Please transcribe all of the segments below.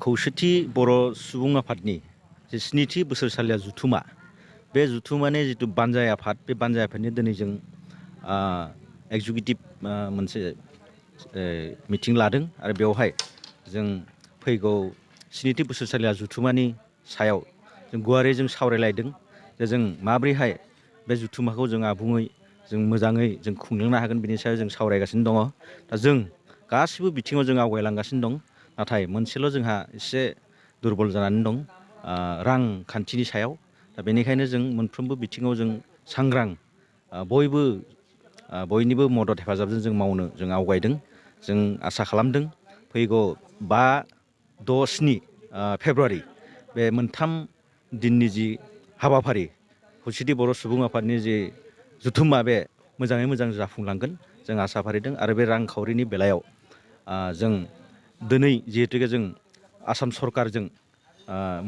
खौसेथि बर' सुबुं आफादनि जे स्निथि बोसोरसालिया जुथुमा बे जुथुमानि जिथु बानजाय आफाद बे बानजाय आफादनि दिनै जों एग्जिकिउटिभ मोनसे मिटिं लादों आरो बेवहाय जों फैगौ स्निथि बोसोरसालिया जुथुमानि सायाव जों गुवारै जों सावरायलायदों जे जों माब्रैहाय बे जुथुमाखौ जों आबुङै जों मोजाङै जों खुंलांनो हागोन बिनि सायाव जों सावरायगासिनो दङ। दा जों गासिबो बिथिङाव जों आवगायलांगासिनो दं, नाथाय मोनसेल' जोंहा एसे दुरबल जानानै दं रांखान्थिनि सायाव। दा बेनिखायनो जों मोनफ्रोमबो बिथिङाव जों सांग्रां बयनिबो मदद हेफाजाबजों जों मावनो जों आवगायदों। जों आसा खालामदों फैगौ 5, 6, 7 फेब्रुवारि बे मोनथाम दिननि जि हाबाफारि खौसेथि बर' सुबुं आफादनि जि जुथुमा बे मोजाङै मोजां जाफुंलांगोन जों आसा फारिदों। आरो बे रांखावरिनि बेलायाव जों दिनै जिहेतुके जों आसाम सरकारजों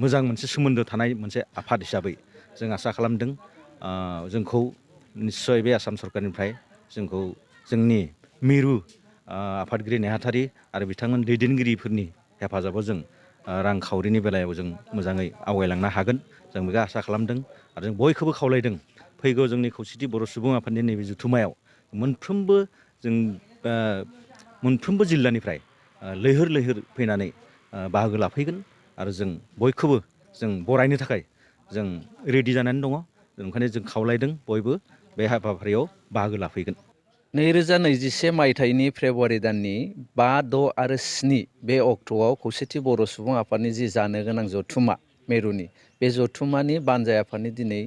मोजां मोनसे सोमोन्दो थानाय मोनसे आफाद हिसाबै जों आसा खालामदों जोंखौ निस्सय बे आसाम सरकारनिफ्राय जोंखौ जोंनि मिरु आफादगिरि नेहाथारि आरो बिथांमोन दैदेनगिरिफोरनि हेफाजाबाव जों रांखावरिनि बेलायाव जों मोजाङै आवगायलांनो हागोन जों बेखौ आसा खालामदों। आरो जों बयखौबो खावलायदों फैगौ जोंनि खौसेथि बर' सुबुं आफादनि नैबे जुथुमायाव मोनफ्रोमबो जिल्लानिफ्राय लैहोर लैहोर फैनानै बाहागो लाफैगोन आरो जों बयखौबो जों बरायनो थाखाय जों रेडि जानानै दङ। ओंखायनो जों खावलायदों बयबो बे हाबाफारियाव बाहागो लाफैगोन। 2021 मायथाइनि फेब्रुवारि दाननि 5, 6 आरो 7 बे अक्ट'आव खौसेथि बर' सुबुं आफादनि जि जानो गोनां जथुमा मेरुनि बे जथुमानि बानजाय आफादनि दिनै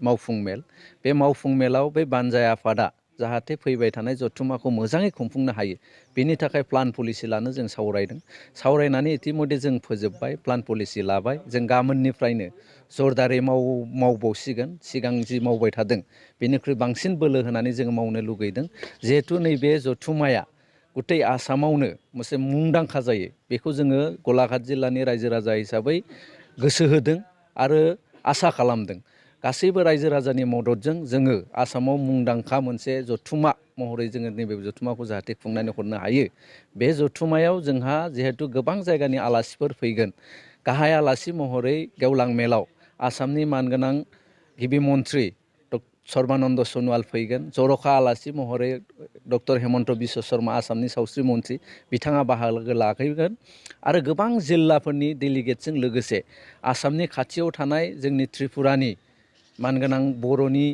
मावफुं मेल। बे मावफुं मेलाव बे बानजाय आफादा जाहाथे फैबाय थानाय जथुमाखौ मोजाङै खुंफुंनो हायो बेनि थाखाय प्लान पलिसि लानो जों सावरायदों। सावरायनानै इतिमধ্যे जों फोजोबबाय, प्लान पलिसि लाबाय। जों गाबोननिफ्रायनो जरदारै मावबावसिगोन। सिगां जि मावबाय थादों बेनिख्रुइ बांसिन बोलो होनानै जों मावनो लुगैदों। जिहेथु नैबे जथुमाया गथै आसामावनो मोनसे मुंदांखा जायो बेखौ जोङो गलाघाट जिल्लानि रायजो राजा हिसाबै गोसो होदों आरो आसा खालामदों। गासैबो रायजो राजानि मददजों जोङो आसामाव मुंदांखा मोनसे जथुमा महरै जोङो नैबे जथुमाखौ जाहाथे खुंनानै हरनो हायो। बे जथुमायाव जोंहा जिहेथु गोबां जायगानि आलासिफोर फैगोन। गाहाय आलासि महरै गेवलां मेलाव आसामनि मानगोनां गिबि मन्थ्रि सर्बानन्द सन'वाल फैगोन। जर'खा आलासि महरै डक्टर हेमन्त बिश्व शर्मा आसामनि सावस्रि मन्थ्रि बिथाङा बाहागो लाफैगोन। आरो गोबां जिल्लाफोरनि डेलिगेटजों लोगोसे आसामनि खाथियाव थानाय जोंनि त्रिपुरानि मानगोनां बर'नि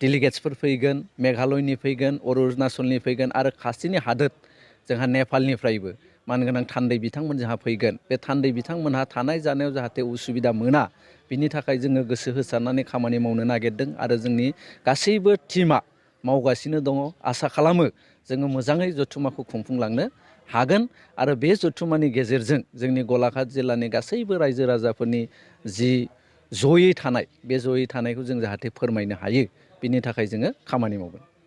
डेलिगेट्सफोर फैगोन, मेघालयनि फैगोन, अरुणाचलनि फैगोन आरो खाथिनि हादोर जोंहा नेपालनिफ्रायबो मानगोनां थान्दै बिथांमोन जोंहा फैगोन। बे थान्दै बिथांमोनहा थानाय जानायाव जाहाथे उसुबिदा मोना बिनि थाखाय जोङो गोसो होसारनानै खामानि मावनो नागिरदों आरो जोंनि गासैबो टिमा मावगासिनो दङ। आसा खालामो जोङो मोजाङै जथुमाखौ खुंफुंलांनो हागोन आरो बे जथुमानि गेजेरजों जोंनि गलाघाट जिल्लानि गासैबो रायजो राजाफोरनि जि जयै थानाय बे जयै थानायखौ जों जाहाथे फोरमायनो हायो बिनि थाखाय जोङो खामानि मावगोन।